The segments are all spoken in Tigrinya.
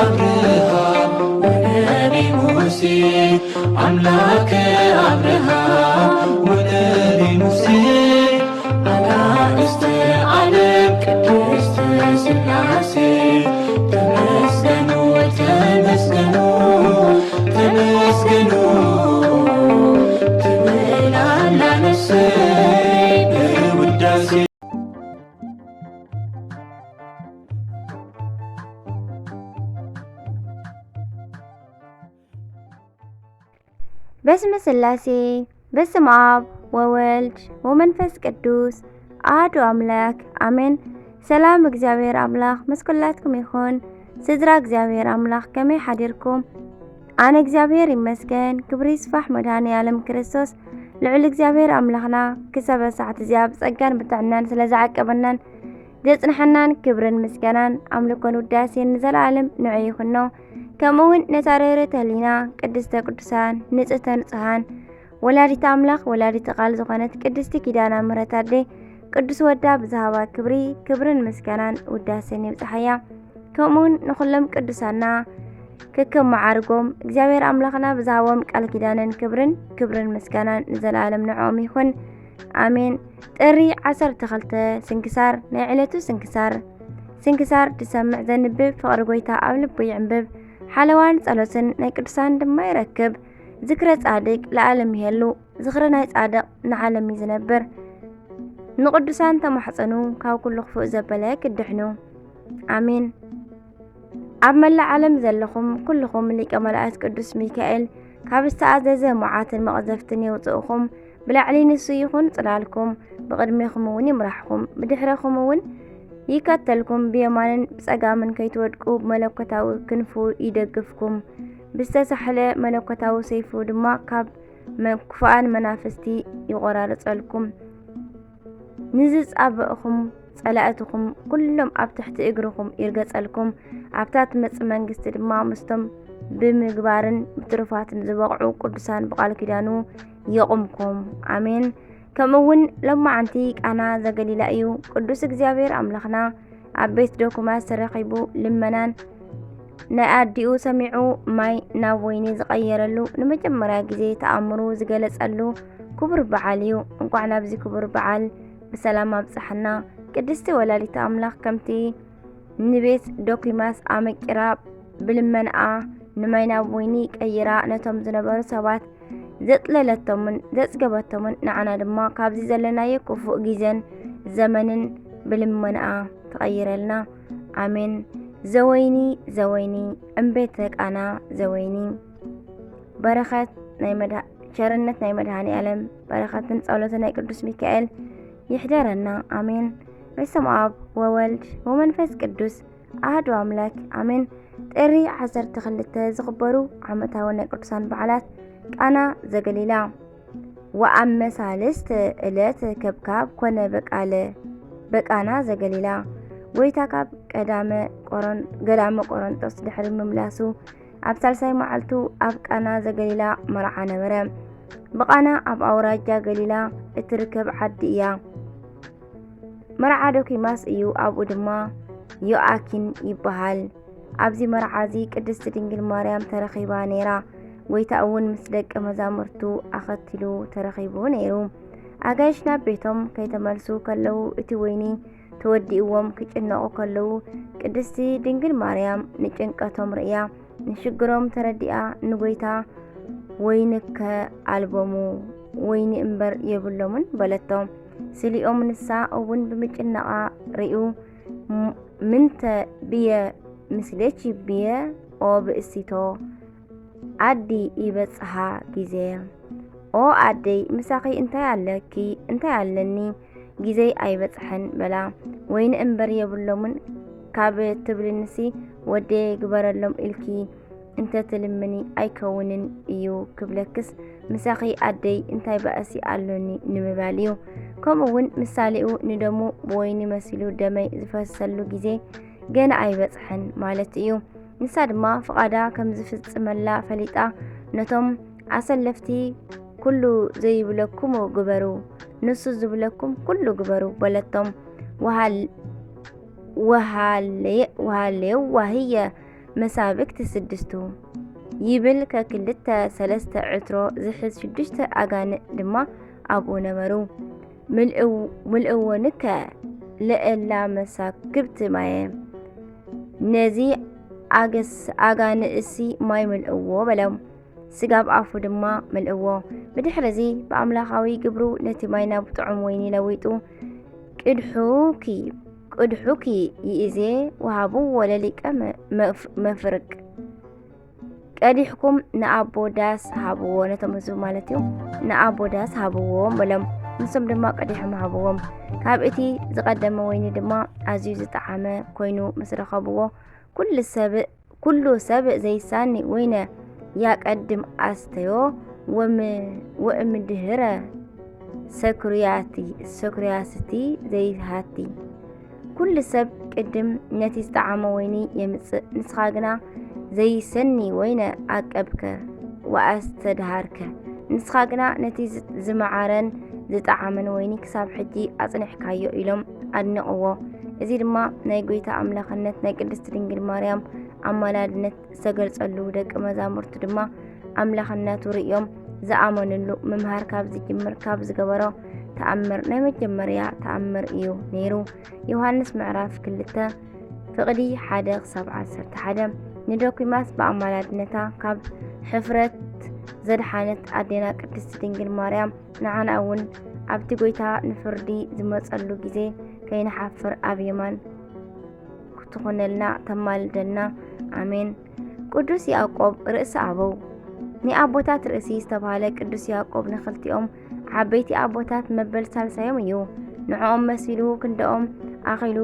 አብርሃም ወነቢ ሙሴ፣ አምላከ አብርሃም ወነቢ ሙሴ፣ አናእስተ ዓለም ቅድስት ሥላሴ፣ ተመስገኑ፣ ተመስገኑ፣ ተመስገኑ ትብል ኣላ ነፍሰይ በውዳሴ። በስመ ሥላሴ፣ በስመ አብ ወወልድ ወመንፈስ ቅዱስ አሐዱ አምላክ አሜን። ሰላም እግዚኣብሔር ኣምላኽ ምስ ኩላትኩም ይኹን። ስድራ እግዚኣብሔር ኣምላኽ ከመይ ሓዲርኩም? ኣነ እግዚኣብሔር ይመስገን። ክብሪ ይስፋሕ መድኃኔ ዓለም ክርስቶስ ልዑል እግዚኣብሔር ኣምላኽና ክሳብ ሳዓት እዚኣ ብጸጋን ብጥዕናን ስለ ዝዓቀበናን ዘጽንሐናን ክብርን ምስጋናን ኣምልኮን ውዳሴን ንዘለዓለም ንዑ ይኹኖ። ከምኡ እውን ነታ ርህርህተ ህሊና ቅድስተ ቅዱሳን ንጽህተ ንጹሃን ወላዲተ ኣምላኽ ወላዲተ ቃል ዝኾነት ቅድስቲ ኪዳነ ምሕረት ኣደይ ቅዱስ ወዳ ብዝሃባ ክብሪ ክብርን ምስጋናን ውዳሴን ይብጽሓያ። ከምኡውን ንኹሎም ቅዱሳና ከከም መዓርጎም እግዚኣብሔር ኣምላኽና ብዝሃቦም ቃል ኪዳንን ክብርን ክብርን ምስጋናን ንዘለዓለም ንዕኦም ይኹን። ኣሜን። ጥሪ ዓሰርተ ክልተ ስንክሳር። ናይ ዕለቱ ስንክሳር። ስንክሳር ድሰምዕ ዘንብብ ፍቕሪ ጎይታ ኣብ ልቡ ይዕንብብ። ሓለዋን ጸሎትን ናይ ቅዱሳን ድማ ይረክብ። ዝክረ ጻድቅ ለዓለም ይሄሉ። ዝኽሪ ናይ ጻድቕ ንዓለም እዩ ዝነብር። ንቕዱሳን ተማሕጸኑ፣ ካብ ኩሉ ክፉእ ዘበለ ክድሕኑ። ኣሜን። ኣብ መላእ ዓለም ዘለኹም ኩልኹም ሊቀ መላእክት ቅዱስ ሚካኤል ካብ ዝተኣዘዘ መዓትን መቕዘፍትን የውፅእኹም። ብላዕሊ ንሱ ይኹን ጽላልኩም፣ ብቕድሜኹም እውን ይምራሕኹም፣ ብድሕረኹም እውን ይከተልኩም። ብየማንን ብጸጋምን ከይትወድቁ ብመለኮታዊ ክንፉ ይደግፍኩም፣ ብዝተሳሕለ መለኮታዊ ሰይፉ ድማ ካብ መ-፣ ክፉኣን መናፍስቲ ይቖራርጸልኩም። ንዝጻብእኹም ጸላእትኹም ኩሎም ኣብ ትሕቲ እግርኹም ይርገጸልኩም። ኣብታ ትመጽእ መንግስቲ ድማ ምስቶም ብምግባርን ብትሩፋትን ዝበቕዑ ቅዱሳን ብቓል ኪዳኑ የቑምኩም። ኣሜን። ከምኡ እውን ሎማዓንቲ ቃና ዘገሊላ እዩ። ቅዱስ እግዚኣብሔር ኣምላኽና ኣብ ቤት ዶኩማስ ተረኺቡ ልመናን ናይ ኣዲኡ ሰሚዑ ማይ ናብ ወይኒ ዝቐየረሉ ንመጀመርያ ግዜ ተኣምሩ ዝገለጸሉ ክቡር በዓል እዩ። እንቋዕ ናብዚ ክቡር በዓል ብሰላም ኣብጽሓና። ቅድስቲ ወላዲተ ኣምላኽ ከምቲ ንቤት ዶኪማስ ኣመቂራ ብልመንኣ ንማይ ናብ ወይኒ ቀይራ ነቶም ዝነበሩ ሰባት ዘጥለለቶምን ዘጽገበቶምን ንዓና ድማ ካብዚ ዘለናዮ ክፉእ ግዜን ዘመንን ብልመንኣ ትቐይረልና። ኣሜን። ዘወይኒ ዘወይኒ እምቤተ ቃና ዘወይኒ። በረኸት ናይ መድሃ-፣ ቸርነት ናይ መድኃኔ ዓለም በረኸትን ጸሎትን ናይ ቅዱስ ሚካኤል ይሕደረና። ኣሜን። በስመ አብ ወወልድ ወመንፈስ ቅዱስ አሐዱ አምላክ አሜን። ጥሪ ዓሰርተ ክልተ ዝኽበሩ ዓመታዊ ናይ ቅዱሳን በዓላት። ቃና ዘገሊላ። ወአመ ሳልስት ዕለት ከብካብ ኮነ በቃለ በቃና ዘገሊላ። ጎይታ ካብ ቀዳመ ቆሮን-፣ ገዳመ ቆሮንጦስ ድሕሪ ምምላሱ ኣብ ሳልሳይ መዓልቱ ኣብ ቃና ዘገሊላ መርዓ ነበረ። ብቃና ኣብ ኣውራጃ ገሊላ እትርከብ ዓዲ እያ። መርዓ ዶኪማስ እዩ፣ ኣብኡ ድማ ዮኣኪን ይበሃል። ኣብዚ መርዓ እዚ ቅድስቲ ድንግል ማርያም ተረኺባ ነይራ። ጎይታ እውን ምስ ደቀ መዛሙርቱ ኣኸቲሉ ተረኺቡ ነይሩ። ኣጋይሽ ናብ ቤቶም ከይተመልሱ ከለዉ እቲ ወይኒ ተወዲእዎም ክጭነቑ ከለዉ ቅድስቲ ድንግል ማርያም ንጭንቀቶም ርእያ ንሽግሮም ተረዲኣ ንጎይታ ወይንከ ኣልቦሙ ወይኒ እምበር የብሎምን በለቶ። ስሊኦም ንሳ እውን ብምጭነቓ ርእዩ ም-፣ ምንተ ብየ ምስሌኪ ብየ ኦ ብእሲቶ ኣዲ ይበጽሓ ግዜ ኦ ኣደይ ምሳኺ እንታይ ኣለኪ እንታይ ኣለኒ ግዜይ ኣይበጽሐን በላ። ወይኒ እምበር የብሎምን ካብ ትብልንሲ ወደየ ግበረሎም ኢልኪ እንተትልምኒ ኣይከውንን እዩ ክብለክስ ምሳኺ ኣደይ እንታይ ባእሲ ኣሎኒ ንምባል እዩ። ከምኡ እውን ምሳሌኡ ንደሙ ብወይኒ መሲሉ ደመይ ዝፈሰሉ ግዜ ገና ኣይበጽሐን ማለት እዩ። ንሳ ድማ ፍቓዳ ከም ዝፍጽመላ ፈሊጣ ነቶም ኣሰለፍቲ ኩሉ ዘይብለኩም ግበሩ፣ ንሱ ዝብለኩም ኩሉ ግበሩ በለቶም። ወሃል-፣ ወሃለየ-፣ ወሃለየ ዋህየ መሳብክቲ ስድስቱ ይብል። ከክልተ ሰለስተ ዕትሮ ዝሕዝ ሽዱሽተ ኣጋንእ ድማ ኣብኡ ነበሩ። ምልእው-፣ ምልእወንከ ለእላ መሳክብቲ ማየ፣ ነዚ ኣገስ-፣ ኣጋንእሲ ማይ ምልእዎ በሎም። ስጋብ ኣፉ ድማ መልእዎ። ብድሕርዚ ብኣምላኻዊ ግብሩ ነቲ ማይ ናብ ጥዑም ወይኒ ለዊጡ፣ ቅድሑኪ፣ ቅድሑኪ ይእዜ ወሃብዎ ለሊቀ መ-፣ መፍ-፣ መፍርቅ፣ ቀዲሕኩም ንኣቦ ዳስ ሃብዎ፣ ነቶም ህዝቢ ማለት እዩ፣ ንኣቦ ዳስ ሃብዎም በሎም። ንሶም ድማ ቀዲሖም ሃብዎም። ካብ እቲ ዝቐደመ ወይኒ ድማ ኣዝዩ ዝጠዓመ ኮይኑ ምስ ረኸብዎ፣ ኩሉ ሰብ፣ ኩሉ ሰብ ዘይሳኒ ወይነ ያቀድም ኣስተዮ ወም-፣ ወእምድህረ ሰክሩያቲ፣ ሰክሩያስቲ ዘይሃቲ። ኩሉ ሰብ ቅድም ነቲ ዝጠዓመ ወይኒ የምጽእ፣ ንስኻ ግና ዘይሰኒ ወይነ ኣቀብከ ወኣስተድሃርከ። ንስኻ ግና ነቲ ዝ-፣ ዝመዓረን ዝጠዓመን ወይኒ ክሳብ ሕጂ ኣጽኒሕካዮ ኢሎም ኣድነቕዎ። እዚ ድማ ናይ ጐይታ ኣምላኽነት፣ ናይ ቅድስቲ ድንግል ማርያም ኣማላድነት ዝተገልጸሉ፣ ደቂ መዛሙርቱ ድማ ኣምላኽነቱ ርእዮም ዝኣመንሉ ምምሃር ካብ ዝጅምር ካብ ዝገበሮ ተኣምር ናይ መጀመርያ ተኣምር እዩ ነይሩ። ዮሃንስ ምዕራፍ ክልተ ፍቕዲ ሓደ ክሳብ ዓሰርተ ሓደ። ንዶኪማስ ብኣማላድነታ ካብ ሕፍረት ዘድሓነት ኣዴና ቅድስቲ ድንግል ማርያም፣ ንዓና እውን ኣብቲ ጐይታ ንፍርዲ ዝመጸሉ ግዜ ከይንሓፍር ኣብ የማን ክትኾነልና ተማልደልና። ኣሜን። ቅዱስ ያዕቆብ ርእሲ ኣበው። ናይ ኣቦታት ርእሲ ዝተባህለ ቅዱስ ያዕቆብ ንኽልቲኦም ዓበይቲ ኣቦታት መበል ሳልሳዮም እዩ። ንዕኦም መሲሉ ክንድኦም ኣኺሉ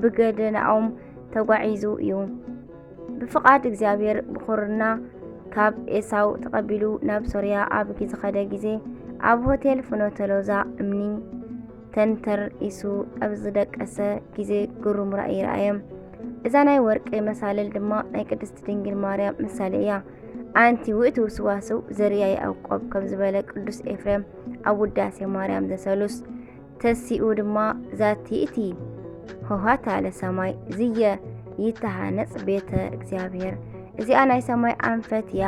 ብገደናኦም ተጓዒዙ እዩ። ብፍቓድ እግዚኣብሔር ብኹርና ካብ ኤሳው ተቐቢሉ ናብ ሶርያ ኣብ ዝኸደ ግዜ፣ ኣብ ሆቴል ፍኖተ ሎዛ እምኒ ተንተርኢሱ ኣብ ዝደቀሰ ግዜ ግሩም ራእይ ረኣየ። እዛ ናይ ወርቂ መሳልል ድማ ናይ ቅድስቲ ድንግል ማርያም ምሳሌ እያ። ኣንቲ ውእቱ ስዋስው ዘርያ ያዕቆብ ከም ዝበለ ቅዱስ ኤፍሬም ኣብ ውዳሴ ማርያም ዘሰሉስ ተሲኡ ድማ ዛቲ እቲ ሆሃታ ለሰማይ ዝየ ይተሃነጽ ቤተ እግዚኣብሔር፣ እዚኣ ናይ ሰማይ ኣንፈት እያ፣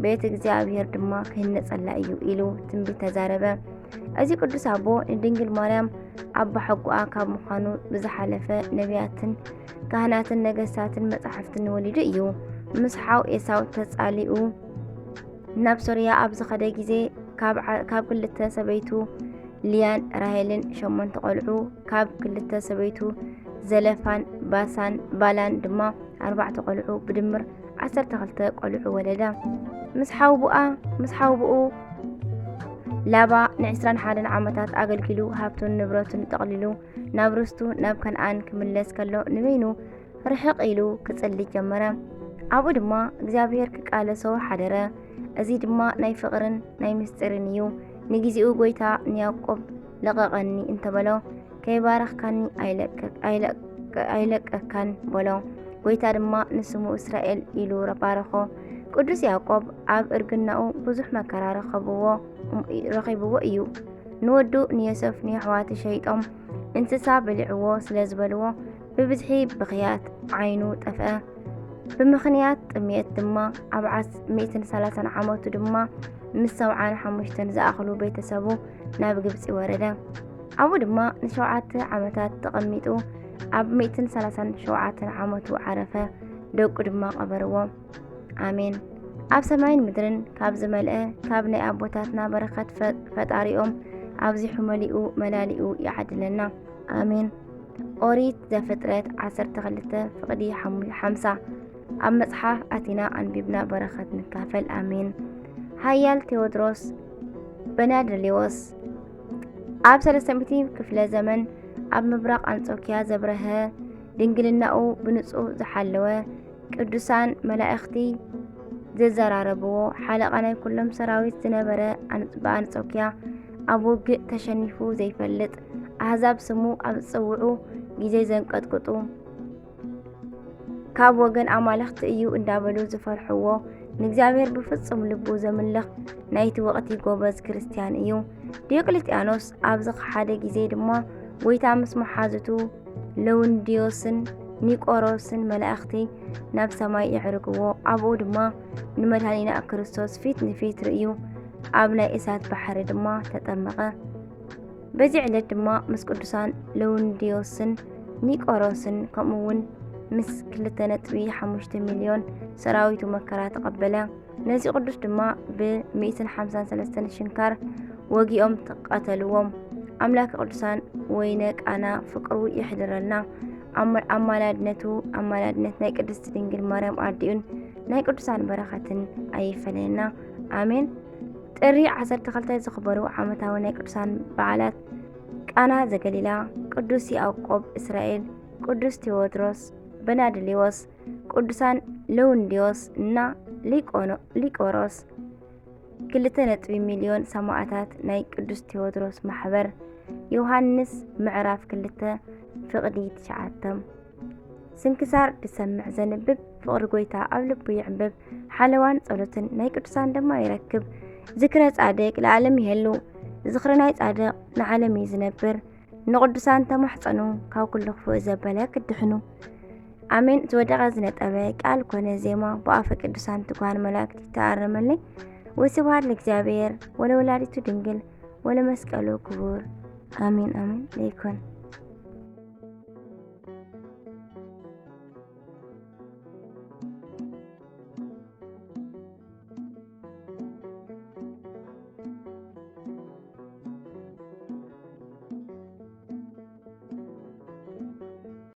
ቤት እግዚኣብሔር ድማ ክህነጸላ እዩ ኢሉ ትንቢት ተዛረበ። እዚ ቅዱስ ኣቦ ንድንግል ማርያም ኣባሓጎኣ ካብ ምዃኑ ብዝሓለፈ ነቢያትን ካህናትን ነገስታትን መጻሕፍትን ወሊዱ እዩ። ምስ ሓው ኤሳው ተጻሊኡ ናብ ሶርያ ኣብ ዝኸደ ግዜ ካብ ዓ-፣ ካብ ክልተ ሰበይቱ ልያን ራሄልን ሸሞንተ ቆልዑ፣ ካብ ክልተ ሰበይቱ ዘለፋን ባሳን ባላን ድማ ኣርባዕተ ቆልዑ፣ ብድምር ዓሰርተ ክልተ ቆልዑ ወለደ። ምስ ሓውቡኣ፣ ምስ ሓውቡኡ ላባ ንዕስራን ሓደን ዓመታት ኣገልጊሉ ሃብቱን ንብረቱን ጠቕሊሉ ናብ ርስቱ ናብ ከነኣን ክምለስ ከሎ ንበይኑ ርሕቕ ኢሉ ክጽሊ ጀመረ። ኣብኡ ድማ እግዚኣብሔር ክቃለሶ ሓደረ። እዚ ድማ ናይ ፍቕርን ናይ ምስጢርን እዩ። ንጊዜኡ ጐይታ ንያዕቆብ ለቐቐኒ እንተበሎ፣ ከይባረኽካኒ ኣይለቀ-፣ ኣይለቀ-፣ ኣይለቀካን በሎ። ጐይታ ድማ ንስሙ እስራኤል ኢሉ ባረኾ። ቅዱስ ያዕቆብ ኣብ እርግናኡ ብዙሕ መከራ ረኸብዎ፣ ረኺብዎ እዩ። ንወዱ ንዮሴፍ ንየሕዋቱ ሸይጦም እንስሳ በሊዕዎ ስለ ዝበልዎ፣ ብብዝሒ ብኽያት ዓይኑ ጠፍአ። ብምኽንያት ጥሜት ድማ ኣብ ዓስ-፣ ሚእትን ሰላሳን ዓመቱ ድማ ምስ ሰብዓን ሓሙሽተን ዝኣኽሉ ቤተሰቡ ናብ ግብጺ ወረደ። ኣብኡ ድማ ንሸውዓተ ዓመታት ተቐሚጡ ኣብ ሚእትን ሰላሳን ሸውዓተን ዓመቱ ዓረፈ። ደቁ ድማ ቀበርዎ። ኣሜን። ኣብ ሰማይን ምድርን ካብ ዝመልአ ካብ ናይ ኣቦታትና በረኸት ፈ-፣ ፈጣሪኦም ኣብዚሑ መሊኡ መላሊኡ ይዓድለና። ኣሜን። ኦሪት ዘፍጥረት ዓሰርተ ክልተ ፍቕዲ ሓሙ-፣ ሓምሳ። ኣብ መጽሓፍ ኣቲና ኣንቢብና በረኸት ንካፈል። ኣሜን። ሃያል ቴዎድሮስ በናድሌዎስ ኣብ ሰለስተ ሚእቲ ክፍለ ዘመን ኣብ ምብራቕ ኣንጾኪያ ዘብረሀ፣ ድንግልናኡ ብንጹህ ዝሓለወ፣ ቅዱሳን መላእኽቲ ዘዘራረብዎ፣ ሓለቓ ናይ ኩሎም ሰራዊት ዝነበረ ኣን-፣ ብኣንጾኪያ ኣብ ውግእ ተሸኒፉ ዘይፈልጥ፣ ኣህዛብ ስሙ ኣብ ዝጽውዑ ግዜ ዘንቀጥቅጡ፣ ካብ ወገን ኣማልኽቲ እዩ እንዳበሉ ዝፈርሕዎ፣ ንእግዚኣብሔር ብፍጹም ልቡ ዘምልኽ ናይቲ ወቕቲ ጎበዝ ክርስትያን እዩ። ዲዮቅልጥያኖስ ኣብ ዝኸሓደ ግዜ ድማ፣ ጐይታ ምስ መሓዙቱ ለውንድዮስን ኒቆሮስን መላእኽቲ ናብ ሰማይ የዕርግዎ። ኣብኡ ድማ ንመድኃኒና ክርስቶስ ፊት ንፊት ርእዩ፣ ኣብ ናይ እሳት ባሕሪ ድማ ተጠመቐ። በዚ ዕለት ድማ ምስ ቅዱሳን ለውንድዮስን ኒቆሮስን ከምኡ እውን ምስ ክልተ ነጥቢ ሓሙሽተ ሚልዮን ሰራዊቱ መከራ ተቐበለ። ነዚ ቅዱስ ድማ ብ ሚእትን ሓምሳን ሰለስተን ሽንካር ወጊኦም ተቐተልዎም። ኣምላክ ቅዱሳን ወይነ ቃና ፍቅሩ የሕድረልና። ኣመ- ኣማላድነቱ ኣማላድነት ናይ ቅድስት ድንግል ማርያም ኣዲኡን ናይ ቅዱሳን በረኸትን ኣይፈለየና። ኣሜን። ጥሪ ዓሰርተ ክልተ ዝኽበሩ ዓመታዊ ናይ ቅዱሳን በዓላት ቃና ዘገሊላ፣ ቅዱስ ያዕቆብ እስራኤል፣ ቅዱስ ቴዎድሮስ፣ በናድሌዎስ፣ ቅዱሳን ለውንድዮስ እና ሊቆኖ- ሊቆሮስ። ክልተ ነጥቢ ሚልዮን ሰማእታት ናይ ቅዱስ ቴዎድሮስ ማሕበር። ዮሃንስ ምዕራፍ ክልተ ፍቕዲ ትሽዓተ። ስንክሳር ድሰምዕ ዘንብብ ፍቕሪ ጎይታ ኣብ ልቡ ይዕንብብ። ሓለዋን ጸሎትን ናይ ቅዱሳን ድማ ይረክብ። ዝክረ ጻድቅ ለዓለም ይሄሉ። ዝኽሪ ናይ ጻድቅ ንዓለም እዩ ዝነብር። ንቅዱሳን ተማሕጸኑ፣ ካብ ኩሉ ክፉእ ዘበለ ክድሕኑ። ኣሜን። ዝወደቐ ዝነጠበ ቃል ኮነ ዜማ ብኣፈ ቅዱሳን ትጉሃን መላእክት ይተኣረመለይ። ወስብሐት ለእግዚኣብሔር ወለወላዲቱ ድንግል ወለመስቀሉ ክቡር። ኣሜን ኣሜን። ለይኩን።